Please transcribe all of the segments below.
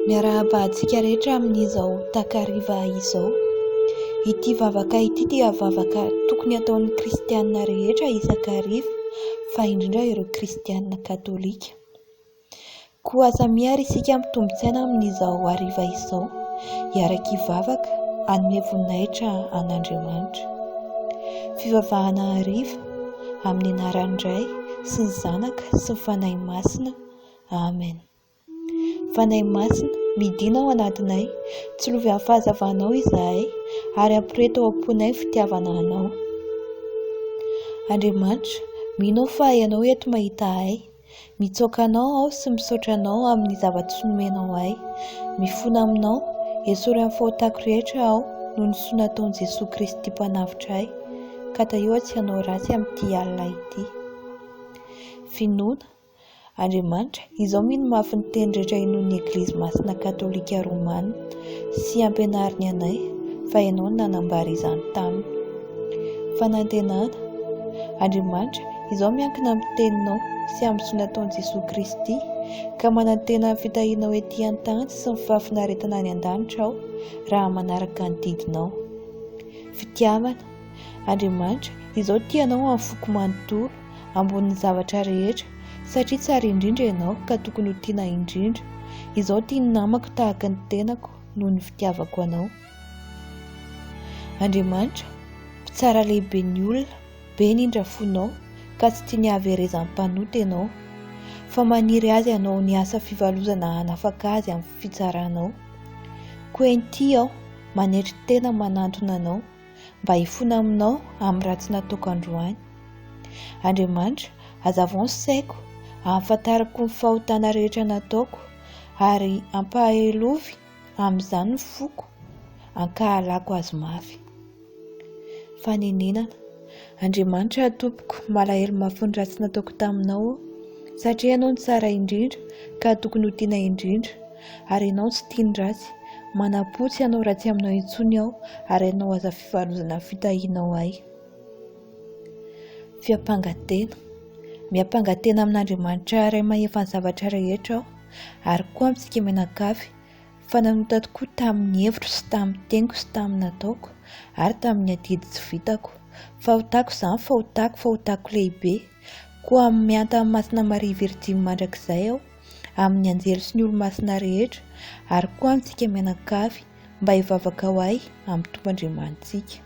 Miarahaba antsika rehetra amin'izao takariva izao. Ity vavaka ity dia vavaka tokony hataon'ny kristiana rehetra isan-kariva, fa indrindra ireo kristiana katolika. Koa samia ary isika mitombo-tsaina amin'izao hariva izao, hiaraka hivavaka, hanome voninahitra an'Andriamanitra. Fivavahana hariva, amin'ny anaran'ny Ray sy ny Zanaka sy ny Fanahy Masina. Amen. Fanahy Masina, midina ao anatinay, tsilovy amin'ny fahazavanao izahay, ary ampireto ao am-ponay ny fitiavana Anao. Andriamanitra, mino aho fa Ianao eto mahita ahy. Mitsaoka Anao aho sy misaotra Anao amin'ny zava-tsoa nomenao ahy. Mifona Aminao, esory amin'ny fahotako rehetra aho noho ny soa nataon'i Jesoa Kristy Mpanavotra ahy, ka tahio aho tsy hanao ratsy amin'ity alina ity. Finoana. Andriamanitra, izao mino mafy ny teny rehetra inoan'ny Eglizy Masina Katolika Romana sy ampianariny anay fa Ianao no nanambara izany taminy. Fanantenana, Andriamanitra, izao miankina amin'ny Teninao sy amin'ny soa nataon'i Jesoa Kristy, ka manantena ny fitahianao ety an-tany sy ny fahafinaretana any an-danitra aho raha manaraka ny didinao. Fitiavana, Andriamanitra, izao tia Anao amin'ny foko manontolo, ambonin'ny zavatra rehetra, satria tsara indrindra Ianao ka tokony ho tiana indrindra. Izao tia ny namako tahaka ny tenako noho ny fitiavako Anao. Andriamanitra, Mpitsara lehiben'ny olona, be ny indra fonao ka tsy tia ny hahaverezan'ny mpanota Ianao, fa maniry azy hanao ny asa fivalozana hanafaka azy amin'ny fitsaranao. Koa inty aho, manetry tena manantona Anao, mba hifona aminao amin'ny ratsy nataoko androany. Andriamanitra, hazavao ny saiko, ahafantarako ny fahotana rehetra nataoko, ary ampahelovy amin'izany ny foko, ankahalako azy mafy. Fanenenana. Andriamanitra tompoko, malahelo mafy ny ratsy nataoko taminao aho, satria Ianao no tsara indrindra ka tokony ho tiana indrindra, ary Ianao tsy tia ny ratsy. Manam-po tsy hanao ratsy aminao intsony aho, ary hanao aza fivalozana ny fitahianao ahy. Fiampangan-tena. Miampanga tena amin'Andriamanitra Ray mahefa ny zavatra rehetra aho, ary koa amintsika mianakavy, fa nanota tokoa tamin'ny hevitro sy tamin'ny teniko sy tamin'ny nataoko ary tamin'ny adidy tsy vitako. Fahotako izany, fahotako, fahotako lehibe. Koa mianta amin'i Masina Maria Virjiny mandrakizay aho, amin'ny anjely sy ny olomasina rehetra, ary koa amintsika mianakavy, mba hivavaka ho ahy amin'ny Tompo Andriamanitsika.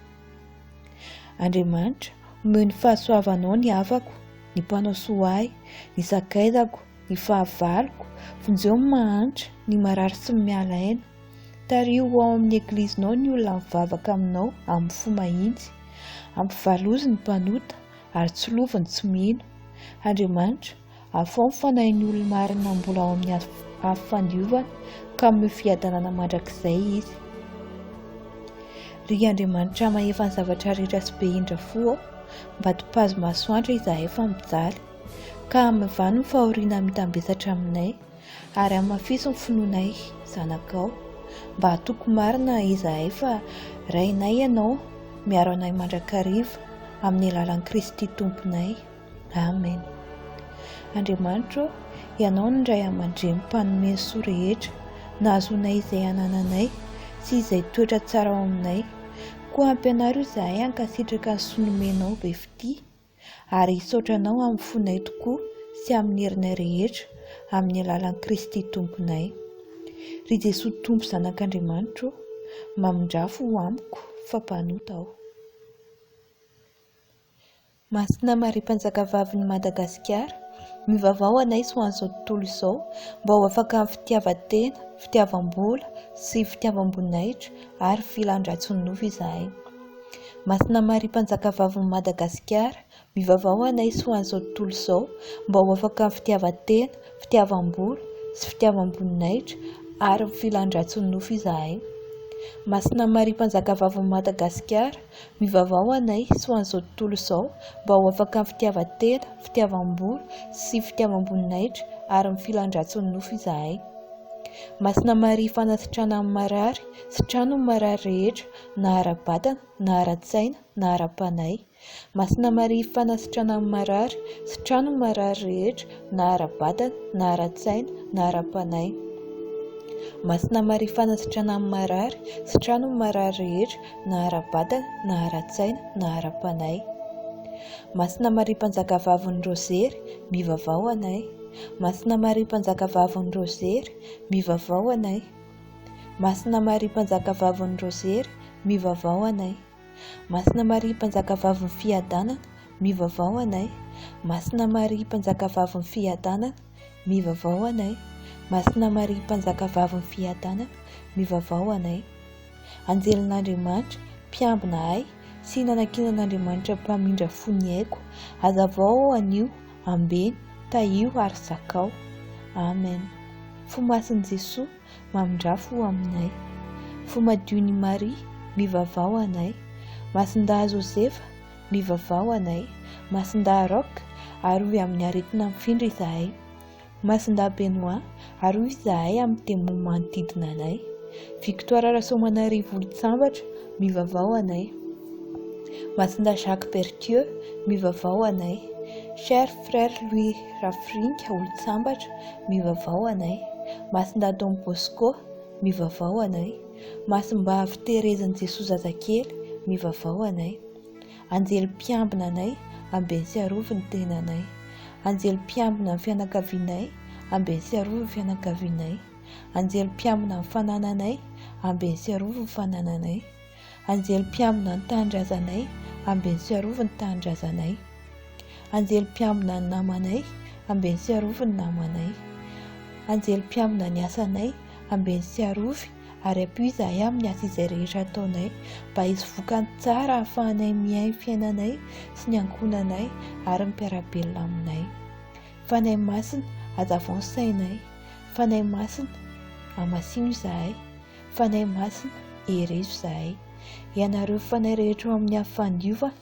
Andriamanitra, omeo ny fahasoavanao ny havako, ny mpanao soa ahy, ny sakaizako, ny fahavaloko, vonjeo ny mahantra, ny marary sy ny miala aina. Tariho ho ao amin'ny Eglizinao ny olona mivavaka aminao amin'ny fo mahitsy. Ampivalozy ny mpanota, ary tsilovy ny tsy mino. Andriamanitra, afaho ny fanahin'ny olo-marina mbola ao amin'ny afo fandiovana, ka omeo fiadanana mandrakizay izy. Ry Andriamanitra mahefa ny zavatra rehetra sy be indra fo ô, mba topazo masoandro izahay fa mijaly. Ka hamivano ny fahoriana mitambesatra aminay, ary hamafiso ny finoanay zanakao, mba hatoky marina izahay fa Rainay Ianao, miaro anay mandrakariva, amin'ny alalan'i Kristy Tomponay. Amen. Andriamanitra ô, Ianao no Ray aman-dreny mpanome ny soa rehetra, nahazoanay izay anananay, sy izay toetra tsara ao aminay. Koa ampianaro izahay hankasitraka ny soa nomenao be fitia. ary hisaotra Anao amin'ny fonay tokoa sy amin'ny herinay rehetra, amin'ny alalan'i Kristy Tomponay. Ry Jesoa Tompo Zanak'Andriamanitra ô, mamindrà fo amiko fa mpanota aho. Masina Maria Mpanjakavavin'i Madagasikara, mivavaha ho anay sy ho an'izao tontolo izao mba ho afaka amin'ny fitiavan-tena, fitiavam-bola sy fitiavam-boninahitra ary filan-dratsin'ny nofo izahay. Masina Maria Mpanjakavavin'i Madagasikara, mivavaha ho anay sy ho an'izao tontolo izao mba ho afaka amin'ny fitiavan-tena, fitiavam-bola sy fitiavam-boninahitra ary ny filan-dratsin'ny nofo izahay. Masina Maria Mpanjakavavin'i Madagasikara, mivavaha ho anay sy ho an'izao tontolo izao mba ho afaka amin'ny fitiavan-tena, fitiavam-bola sy fitiavam-boninahitra ary ny filan-dratsin'ny nofo izahay. Masina Maria fanasitrana ny marary, sitrano ny marary rehetra na ara-batana, na ara-tsaina, na ara-panahy. Masina Maria fanasitrana ny marary, sitrano ny marary rehetra, na ara-batana, na ara-tsaina, na ara-panahy. Masina Maria fanasitrana ny marary, sitrano ny marary rehetra na ara-batana na ara-tsaina na ara-panahy. Masina Maria Mpanjakavavin'ny Rozery, mivavaha ho anay. Masina Maria Mpanjakavavin'ny Rozery, mivavaha ho anay. Masina Maria Mpanjakavavin'ny Rozery, mivavaha ho anay. Masina Maria Mpanjakavavin'ny Fiadanana, mivavaha ho anay. Masina Maria Mpanjakavavin'ny Fiadanana, mivavaha ho anay. Masina Maria Mpanjakavavin'ny Fiadanana, mivavaha ho anay. Anjelin'Andriamanitra, mpiambina ahy sy nanankinan'Andriamanitra mpamindra fo ny aiko, hazavao aho anio, ambeno, tahio ary zakao. Amen. Fo Masin'i Jesoa, mamindrà fo aminay. Fo Madion'i Maria, mivavaha ho anay. Masindahy Josefa, mivavaha ho anay. Masindahy Roch, arovy amin'ny aretina mifindra izahay. Masindahy Benoît, arovy izahay amin'ny demony manodidina anay. Victoire Rasoamanarivo Olontsambatra, mivavaha ho anay. Masindahy Jacques Berthieu, mivavaha ho anay. Cher Frère Louis Rafiringa Olontsambatra, mivavaha ho anay. Masindahy Don Bosco, mivavaha ho anay. Masimbavy Terezin'i Jesoa Zazakely, mivavaha ho anay. Anjely mpiambina anay, ambeno sy arovy ny tenanay. Anjely mpiambina ny fianakavianay, ambeno sy arovy ny fianakavianay. Anjely mpiambina ny fanananay, ambeno sy arovy ny fanananay. Anjely mpiambina ny tanindrazanay, ambeno sy arovy ny tanindrazanay. Anjely mpiambina ny namanay, ambeno sy arovy ny namanay. Anjely mpiambina ny asanay, ambeno sy arovy ary ampio izahay amin'ny asa izay rehetra ataonay mba hisy vokany tsara ahafahanay miahy ny fiainanay sy ny ankohonanay ary ny mpiara-belona aminay. Fanahy Masina, hazavao ny sainay. Fanahy Masina, hamasino izahay. Fanahy Masina, herezo izahay. Ianareo fanahy rehetra ao amin'ny afo fandiovana,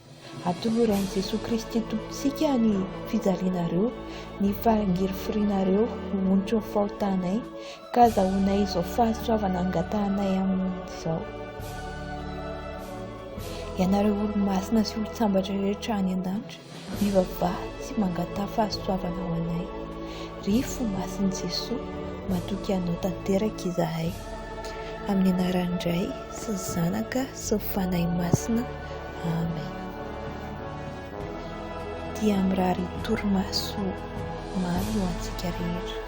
Atolory an'i Jesoa Kristy Tompontsika ny fijalianareo, ny fangirifirianareo ho onitry ny fahotanay, ka azahoanay izao fahasoavana angatahanay aminy izao. Ianareo olo-masina sy olon-tsambatra rehetra any an-danitra, mivavaha sy mangataha fahasoavana ho anay. Ry Fo Masin'i Jesoa, matoky Anao tanteraka izahay. Amin'ny anaran'ny Ray sy ny Zanaka sy ny Fanahy Masina. Amen. Dia mirary torimaso mamy ho antsika rehetra.